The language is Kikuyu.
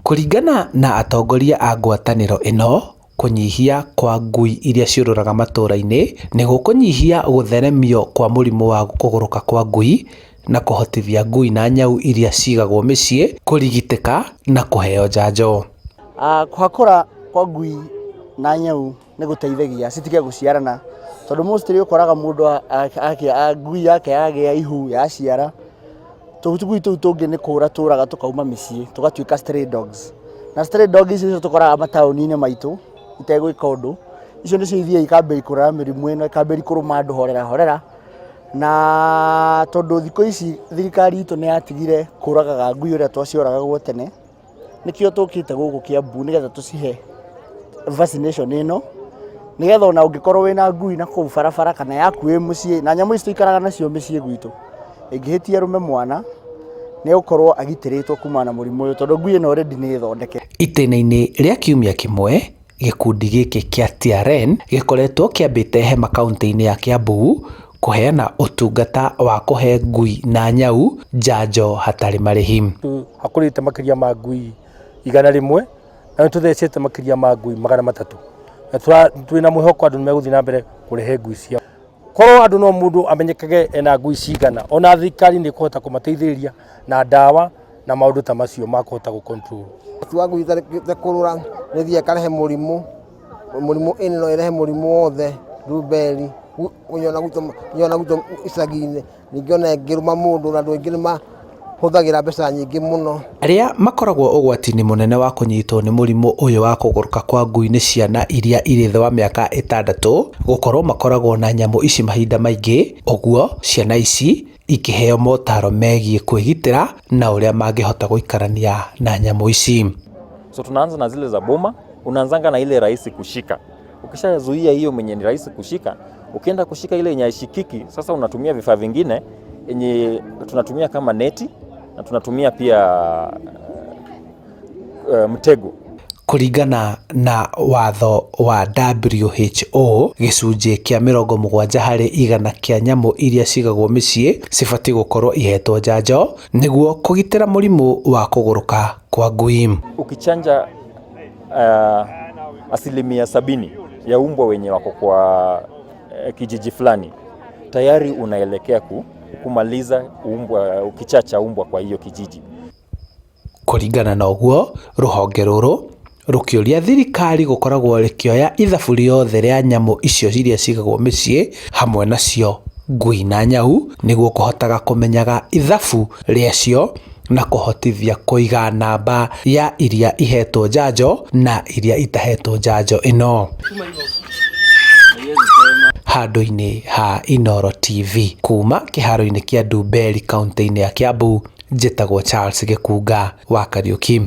Kũringana na atongoria a ngwatanĩro ĩno, kũnyihia kwa ngui iria ciũrũraga matũra-inĩ nĩ gũkũnyihia gũtheremio kwa mũrimũ wa kũgũrũka kwa ngui na kũhotithia ngui na nyau iria cigagwo mĩciĩ kũrigitĩka na kũheo njanjo. Kũhakũra kwa ngui na nyau nĩ gũteithagia citige gũciarana, tondũ mostly ũkoraga mũndũ ngui yake yagĩa ihu yaciara, tũgui tũu tũngĩ nĩ kũra tũraga tũkauma mĩciĩ tũgatuĩka stray dogs. Na stray dogs ici nĩcio tũkoraga mataũni-inĩ maitũ itegwĩka ũndũ, icio nĩcio ithiaga ikambĩrĩria kũrehe mĩrimũ ĩno, ikambĩrĩria kũrũma andũ horera horera. Na tondũ thikũ ici thirikari itũ nĩ yatigire kũragaga ngui ũrĩa twacioragagwo tene, nĩkĩo tũkĩte gũkũ Kiambu nĩgetha tũcihe vaccination ĩno, nĩgetha ona ũngĩkorwo wĩna ngui na kũu barabara kana yaku ĩ mũciĩ, na nyamũ ici tũikaraga nacio mĩciĩ gwitũ, ĩngĩhĩtia ĩrũme mwana, nĩ egũkorwo agitĩrĩtwo kumana na mũrimũ ũyũ tondũ ngui ĩno already nĩ thondeke. Itĩna-inĩ rĩa kiumia kĩmwe, gĩkundi gĩkĩ kĩa TRN gĩkoretwo kĩambĩte hema kaunti-inĩ ya Kiambu kũheana ũtungata wa kũhe ngui na nyau njanjo hatarĩ marĩhi. Hakũrĩte makĩria ma ngui 100 na nĩ tũthecete makĩria ma ngui 300 na twĩna mwĩhoko andũ nĩ megũthiĩ na mbere kũrehe ngui ciao. Korwo andũ no mũndũ amenyekage ena ngui cigana, ona thirikari nĩ ĩkũhota kũmateithĩrĩria na ndawa na maũndũ ta macio ma kũhota gũ control. Wa ngui kũrũra nĩ ĩthiaga ĩkarehe mũrimũ, mũrimũ ĩno no ĩrehe mũrimũ wothe rubeli nyona gwitũ icagi-inĩ, ningĩ ona ĩngĩrũma mũndũ na andũ aingĩ nĩ mahũthagĩra mbeca nyingĩ mũno. Arĩa makoragwo ũgwati-inĩ mũnene wa kũnyitwo nĩ mũrimũ ũyũ wa kũgũrũka kwa ngui nĩ ciana iria irĩ thĩ wa mĩaka 6 gũkorwo makoragwo na nyamũ ici mahinda maingĩ, ũguo ciana ici ikĩheo motaro megiĩ kwĩgitĩra na ũrĩa mangĩhota gũikarania na nyamũ ici. So tunaanza na zile za boma, unaanzanga na ile rahisi kushika. Ukishazuia hiyo mwenye ni rahisi kushika, ukienda kushika ile yenye haishikiki, sasa unatumia vifaa vingine yenye tunatumia kama neti na tunatumia pia mtego. Kũringana na watho wa WHO, gĩcunjĩ kĩa 70% kĩa nyamũ iria cigagwo mĩciĩ cibatiĩ gũkorwo ihetwo njanjo nĩguo kũgitĩra mũrimũ wa kũgũrũka kwa ngui. Ukichanja 70% ya umbwa wenye wako kwa kijiji fulani, tayari unaelekea kumaliza umbwa, kichaa cha umbwa kwa hiyo kijiji. Kũringana na ũguo, rũhonge rũrũ rũkĩũria thirikari gũkoragwo rĩkĩoya ithabu rĩothe rĩa nyamũ icio iria cigagwo mĩciĩ hamwe nacio ngui na nyau nĩguo kũhotaga kũmenyaga ithabu rĩacio na kũhotithia kũiga namba ya iria ihetwo njanjo na iria itahetwo njanjo ĩno. Handũ-inĩ ha Inooro TV kuma kĩharo-inĩ kĩa Ndumberi kaunti-inĩ ya Kiambu, njĩtagwo Charles Gĩkunga wa Kariuki.